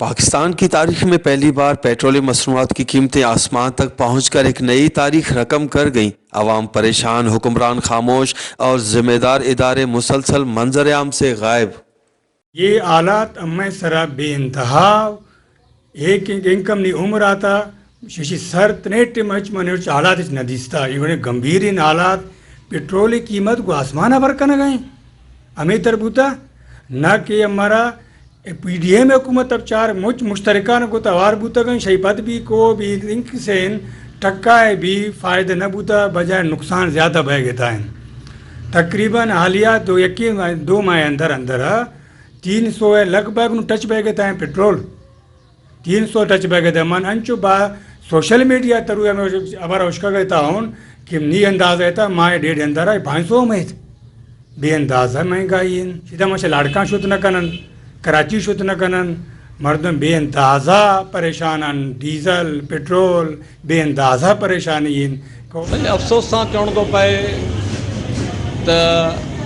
पाकिस्तान की तारीख में पहली बार पेट्रोलियम मसनूआत की कीमतें आसमान तक पहुंचकर एक नई तारीख रकम कर गईं। अवाम परेशान, हुक्मरान खामोश और जिम्मेदार इदारे मुसलसल मंजर आम से गायब। ये आलात अम्मे सरा बेइंतहा एक इनकम नी उम्र आता शशि सर तने मच मने आलात न दिसता इवने गंभीर इन आलात। पेट्रोल की कीमत को आसमान पर कन गए हमें तरबूता न कि हमारा पीडीएम हुकूमत अब चार मुझ मुश्तरकान को तवार बूता गई शहीपत भी को भी इंक से टक्का है भी फ़ायदा न बूता बजाय नुकसान ज़्यादा बह गया है। तकरीबन हालिया दो यकीन 2 माह अंदर अंदर 300 लगभग टच बह गया है पेट्रोल 300 टच बह गया मन अंचु बा सोशल मीडिया तरु अबर उसका कहता हूँ कि नी अंदाज है माए डेढ़ अंदर है 500 में बेअंदाज़ा महंगाई सीधा मशे लाड़का शुद्ध न कनन कराची शुद्ध न कनन मर्दम बेअंदाज़ा परेशान डीजल पेट्रोल बेअंदाज़ा परेशानी। अफ़सोस सां चवणो थो पए त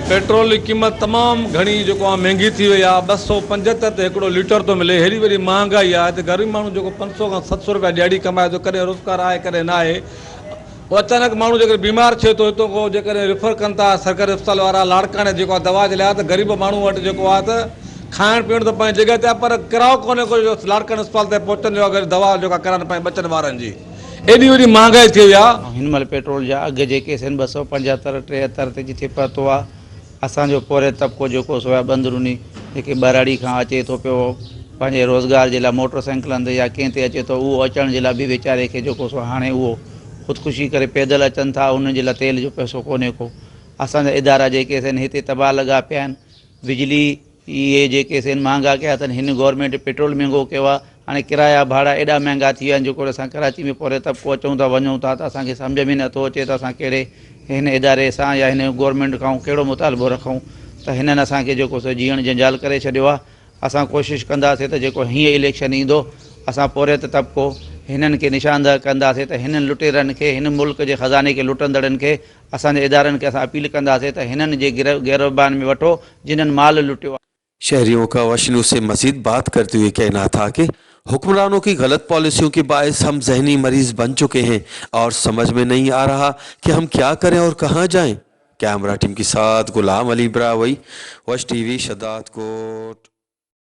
पेट्रोल जी क़ीमत तमामु घणी जेको आहे महंगी थी वई आहे। 275 ते हिकिड़ो लीटर थो मिले, हेॾी वॾी महांगाई आहे। त ग़रीब माण्हू जेको 500 खां 700 रुपया दिहाड़ी कमाए थो, कॾहिं रोज़गार आहे कॾहिं न आहे। पोइ अचानक माण्हू जेकॾहिं बीमार थिए थो, हितां खां जेकॾहिं रेफर कनि था सरकारी अस्पताल वारा लाड़काणे जेको आहे दवा जे लाइ, त ग़रीब माण्हू वटि जेको आहे त खाइण पीअण त पंहिंजी जॻह ते आहे, पर किरायो कोन्हे को लाड़काणे अस्पताल ते पहुचनि जो अगरि दवा जेका कराइनि पंहिंजे ॿचनि ॿारनि जी, एॾी वॾी महांगाई थी वई आहे। हिन महिल पेट्रोल जा अघ जेके आहिनि 275 73 ते जिथे पहुतो आहे। असांजो पोरियत तबिको जेको सो आहे बंदरूनी जेके ॿहराड़ी खां अचे थो पियो पंहिंजे रोज़गार जे लाइ मोटरसाइकिलनि ते या कंहिं ते अचे थो, उहो अचण जे लाइ बि वीचारे खे जेको सो हाणे उहो ख़ुदकुशी करे पैदल अचनि था, उन्हनि जे लाइ तेल जो पैसो कोन्हे को। असांजा इदारा जेके आहिनि हिते तबाह लॻा पिया आहिनि। बिजली इहे जेके आहिनि महांगा कया अथनि, हिन गवर्नमेंट पेट्रोल महंगो कयो आहे। हाणे किराया भाड़ा एॾा महंगा थी विया आहिनि, जेको असां कराची में पोरियत तबिको अचूं था वञूं था त असांखे सम्झ में नथो अचे त असां कहिड़े हिन इदारे सां या हिन गवर्नमेंट खां कहिड़ो मुतालबो रखूं। त हिननि असांखे जेको सो जीअण जंजाल करे छॾियो आहे। असां कोशिशि कंदासीं त जेको हीअं इलेक्शन ईंदो असां पोरियत तबिको हिननि खे निशानदेह कंदासीं त हिननि लुटेरनि खे, हिन मुल्क जे ख़ज़ाने खे लुटंदड़नि खे, असांजे इदारनि खे असां अपील कंदासीं त हिननि जे गिरबान में वठो जिन्हनि माल लुटियो आहे। शहरियों का वशनू से मजीद बात करते हुए कहना था कि हुक्मरानों की गलत पॉलिसियों के बायस हम जहनी मरीज बन चुके हैं और समझ में नहीं आ रहा कि हम क्या करें और कहाँ जाएं। कैमरा टीम के साथ गुलाम अली ब्रावई, वश टीवी, शदादकोट।